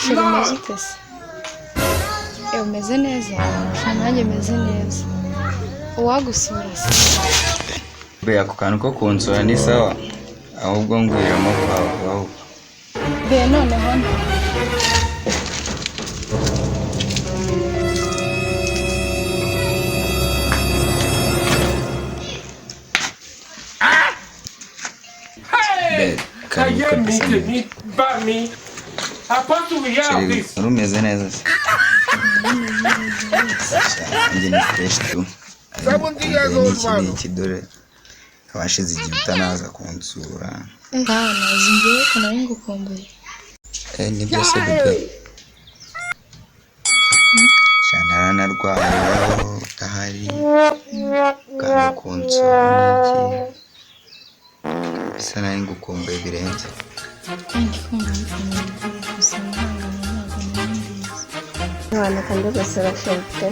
Chéri, umeze ute se? Umeze neza? Sha, nanjye meze neza. Uwagusura se? Be, ako kantu ko kunsura ni sawa, ahubwo ngwiramo vuba vuba. Be, noneho nta Be, karibu kabisa. Chéri, wari umeze neza se? Sha, nanjye ni fresh tu. Ariko n'iki n'iki, dore abashize igihe utanaza kunsura. Nazi ngewe ko nari ngukumbuye. Nibyo se bébé? Sha, naranarwaye iwabo udahari, ukanga kunsura n'iki, bisa nari ngukumbuye birenze. Kandi kumva bikomeye gusa, wihangane, ntabwo nari mbizi. Abana kandi gusura chéri pe.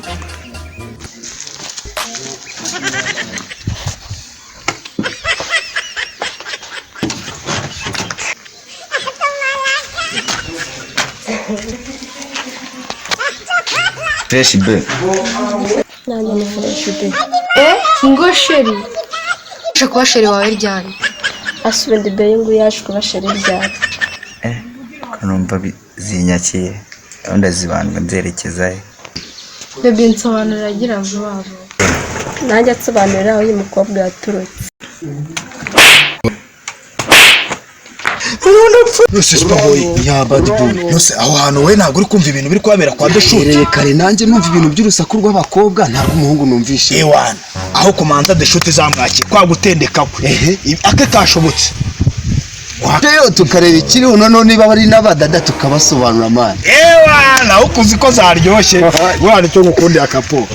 Fresh be. Nanjye ni fresh be. Ngo chéri? Uje kuba chéri wawe ryari? Ase ubundi be, uyu nguyu yaje kuba chéri ryari? Kanumva zinyakiye, gahunda zibandwa nzerekeza he? Bébé, nsobanurira, agira vuba vuba. Nanjye asobanurira aho uyu mukobwa yaturutse. Yose Superboy Ya bad boy. Yose, aho hantu we ntabwo uri kumva ibintu biri kuhabera kwa Deshuti? Hereye kare nanjye numva ibintu by'urusaku rw'abakobwa, ntabwo umuhungu numvishe. Ewana, aho kumanza Deshuti zamwakira kwa gutendeka kwe. Ake kashobotse. Rero tukareba ikiriho noneho, niba bari n'abadada tukabasobanura, man. Ewana, aho kuzi ko zaryoshye wana, icyo ngukundiye akapo.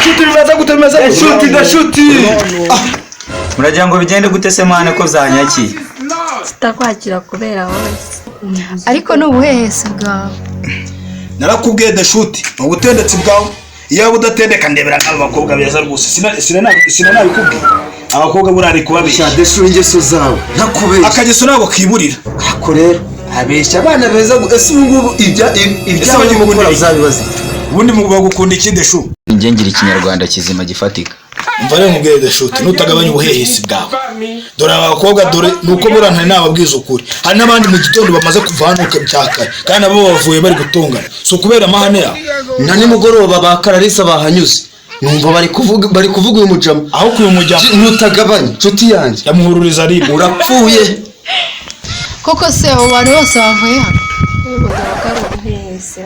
Shuti, bimeze gute? Bimeze gute? Shuti da shuti, muragira ngo bigende gute se mwana, ko zanyakiye? Tutakwakira kubera wowe. Ariko ni ubuhehesi bwawe. Narakubwiye Deshuti, ni ubutendetsi bwawe. Iyo waba udatendeka, ndebera nk'aba bakobwa beza rwose. Sinanabikubwiye, abakobwa buriya ari kubabeshya. Sha Deshu, ingeso zawe ntakubeshya. Akageso ntabwo kiburira. Ako rero abeshya abana beza ese ubu ngubu ibyawe bagikunda urimo gukora iki? uzabibaza? Ubundi mu bagukunda iki, Deshu? Njye ngira ikinyarwanda kizima gifatika. Umva rero nkubwire Deshuti, nutagabanya ubuhehesi bwawe, dore aba bakobwa, dore ni uko buriya ntari nababwiza ukuri, hari n'abandi mu gitondo bamaze kuva hano cya kare, kandi nabo bavuye bari gutungana, si ukubera amahane yawe. Na nimugoroba ba Kararisa bahanyuze, numva bari kuvuga uyu mujama. Aho kuyumujyamo. Ntutagabanye nshuti yanjye. Yamuhururiza rimwe. Urapfuye. Koko se abo bantu bose bavuye hano? Uyu mugabo ko ari ubuhehesi?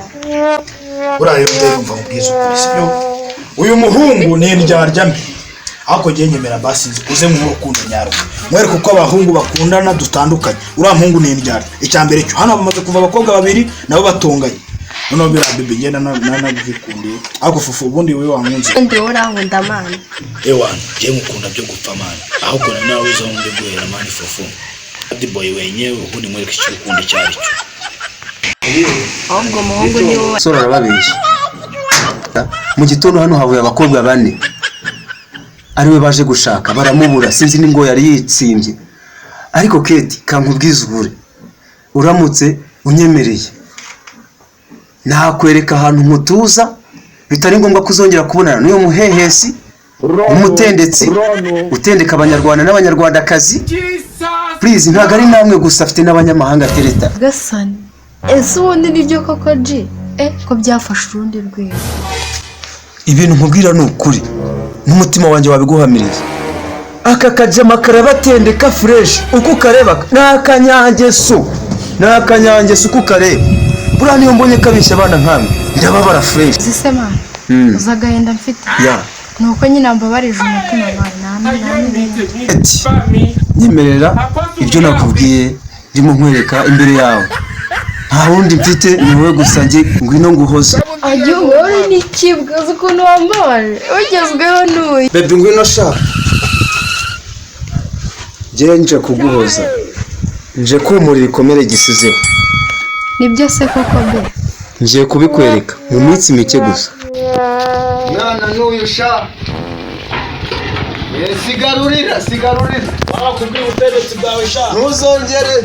Buriya rero ndayumva, nkubwiza ukuri, sibyo? Uyu muhungu ni indyarya mbi, ariko ngiye nyemera basi uze nk'urukundo urukundo nyarwo, mwereke uko abahungu bakundana dutandukanye. Uriya muhungu ni indyarya. Icya mbere cyo, hano bamaze kuva abakobwa babiri nabo batunganye. Noneho biriya bébé, ngenda nanabyikundiye, ariko fufu, ubundi wowe wankunze? Ubundi wowe urankunda, man? Ewana, ngiye ngukunda byo gupfa, man, ahubwo na nawe uza wundi guhera, man. Fufu, bad boy wenyewe, ubundi mwereke icyo urukundo icyo ari cyo. Ahubwo umuhungu ni wowe. Sora, arababeshya. Mu gitondo hano havuye abakobwa bane, ariwe baje gushaka baramubura, sinzi n'ingo yari yitsimbye. Ariko Keti, kankubwiza ubure, uramutse unyemereye nakwereka ahantu nkutuza, bitari ngombwa ko uzongera kubonana n'uyu muhehesi, umutendetsi utendeka abanyarwanda n'abanyarwandakazi. Please, ntabwo ari namwe gusa, afite n'abanyamahanga tereta. Gasani, ese ubundi nibyo koko ji ko byafashe urundi rwego? Ibintu nkubwira ni ukuri, n'umutima wanjye wabiguhamiriza. Aka kajama karabatendeka fresh. Uko ukareba ni akanyangeso, ni akanyangeso. Uko ukareba buriya, niyo mbonye kabeshya abana nkamwe ndababara fresh. Uzi se man, uzi agahinda mfite? Ya. Ni uko nyine mbabarije umutima wawe, nta n'ibindi. Ati nyemerera, ibyo nakubwiye ndimo nkwereka imbere yawe, nta wundi mfite, ni wowe gusa. Njye ngwino nguhoze. Ajya, wowe ni ikibwa, uzi ukuntu wambabaje? Ugezweho n'uyu. Bébé, ngwino sha, njye nje kuguhoza, nje kumura ibikomere gisizeho. Nibyo se koko be? Ngiye kubikwereka mu minsi mike gusa. Mwana n'uyu sha. Sigarurira, sigarurira. Barakubwiye ubutegetsi bwawe sha. Ntuzongere.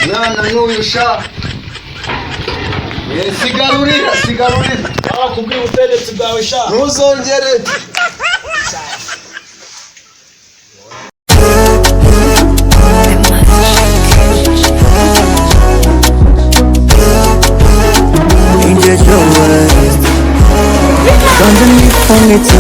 Mwana n'uyu sha. Sigarurira, sigarurira. Barakubwiye ubutegetsi bwawe sha. Ntuzongere. Angel, your waist. Underneath on it.